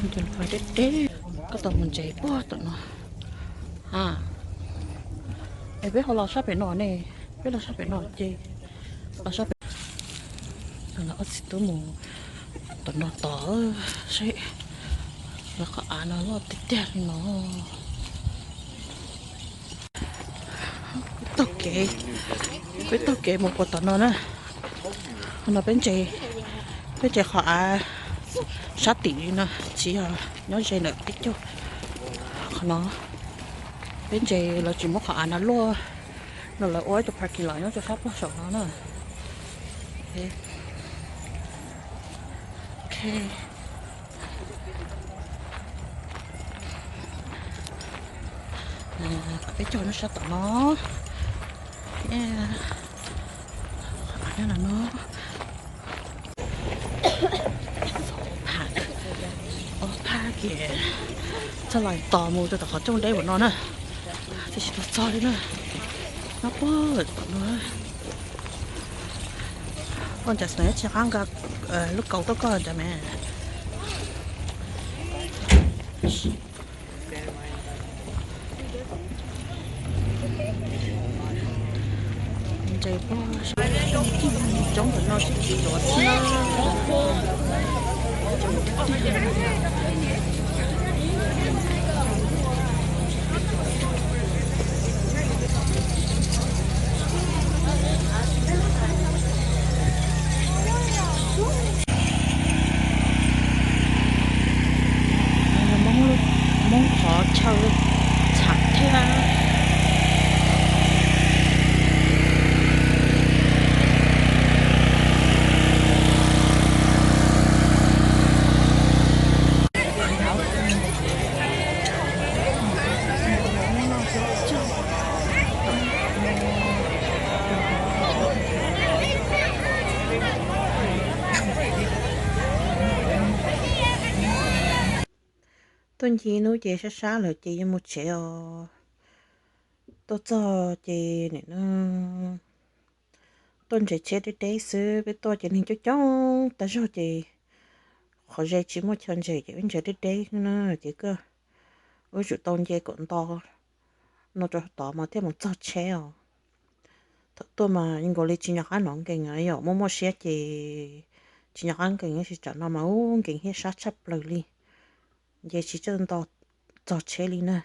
Cov fais deb deb, koj tau mus ntses puag tom no. A, es peb ho los sab pem no ne, peb los sab pem no ces, los sab pem, ob txiv tub mus tom no tod, seb lawv qhov av no loj tiag tiag li no. Taug kev, peb taug kev mus puag tom no na. Qhov no peb ntses, peb ntses qhov av sab tim li no, tsis yog nyob ze ntawm peb caug. Qhov no peb ntses lawv tsis muab qhov av no luaj, no lawv ua ib tug parking lot nyob rau sab puag saum no na. Ok. Peb caug nyob sab tom no. Nyob no no. Ob phab kiag, txoj lais tos mus rau tom qhov rooj deb ua no na. Twb tsis tau txog li na. Nyob puag tom no. Koj ntsia xwb tsis qab nqa lub kaus tuaj koj ntsia me. Ntses puag coob ntawm no sib tsis yuav xwb na. Hmoob qhov chaw txham thiab. Tuaj ncig ib hnub ces sab sab lawm ces yuav mus tsev os. Tuaj txog ces nim no tuaj ntses tsheb deb deb xwb, peb tuaj ces neeg coob coob tas zog ces qhov ze tsis muaj chaw ntses ces wb ntses deb deb na ces koj wb tsum tau nce kom nto no rau tod mas thiaj mus txog tsheb os. Thaum tuaj mas nkaus li tsis nco qab hnov nkees, yog muaj muaj siab ces tsis nco qab nkees, tab sis tsam no mas ub nkees hiab sab tshaj plaws li, nce tsis txawj nto txog tsheb li na.